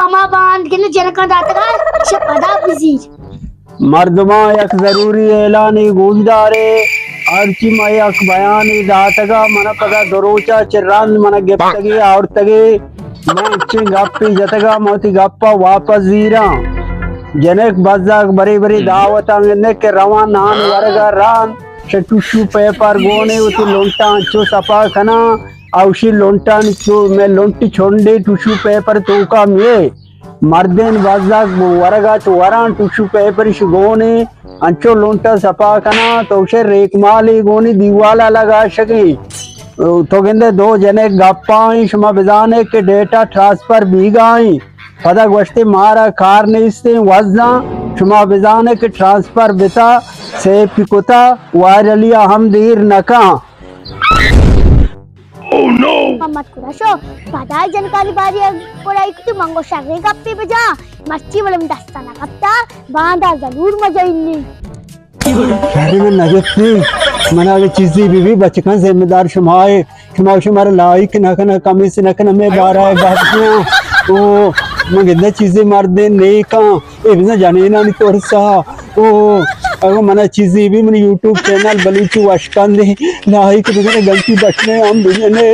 ہما باند کہ نہ جنکاں داتگا، چہ پدا بزیر۔ مردماں یک ضروری اعلانے گوش دارے، ہرچی ما یک بیانے داتگا، من پدا دو روچا چہ رند من گپتگی آورتگی، من انچیں گپے جتگا، من وتی گپا واپس زیراں۔ جنک بزگ برے برے دعوتاں گندے کہ رواں نان ورگا رند، چہ ٹشو پیپر گونے وتی لنٹاں چو سپا کناں، اوشی لنٹانی چو میں لنٹی چنڈے ٹشو پیپر توکا میے۔ مردین بزگ ورگا چو وراں ٹشو پیپرش گونے، انچو لنٹا سپا کناں، تو شے ریکمالی گونی دیوالا لگا شگی۔ تو گندے دو جنک گپائیں، شما بزانے کہ ڈیٹا ٹرانسفر بیگائیں۔ پدا گوشتے مارا کار نیستیں، وزاں شما بزانے کہ ٹرانسفر بتا، سیو کتا، وائرلیا ہم دیر نکاں۔ محمد قریشو، پدا جنکانی باری ء گڑا ایک تو منگو شریں گپے بجا، مرچی ولم دستا نہ کپتا، باندا ضرور مجا انی۔ شریں من نگپتی، من اگہ چیزی بی بی بچکاں ذمہ دار شما ہے، شما شما را لائک نہ کنا، کمنٹس نہ کنا، میں بارہ گپ کیاں۔ او، من گندہ چیزی مردین نیکاں۔ اے بزاں جنینانی ترسا۔ او، اگاں منا چیزی بی منی یوٹیوب چینل بلوچی وشکندے لائک بکنے، گھنٹی بٹنے ہم بجنے۔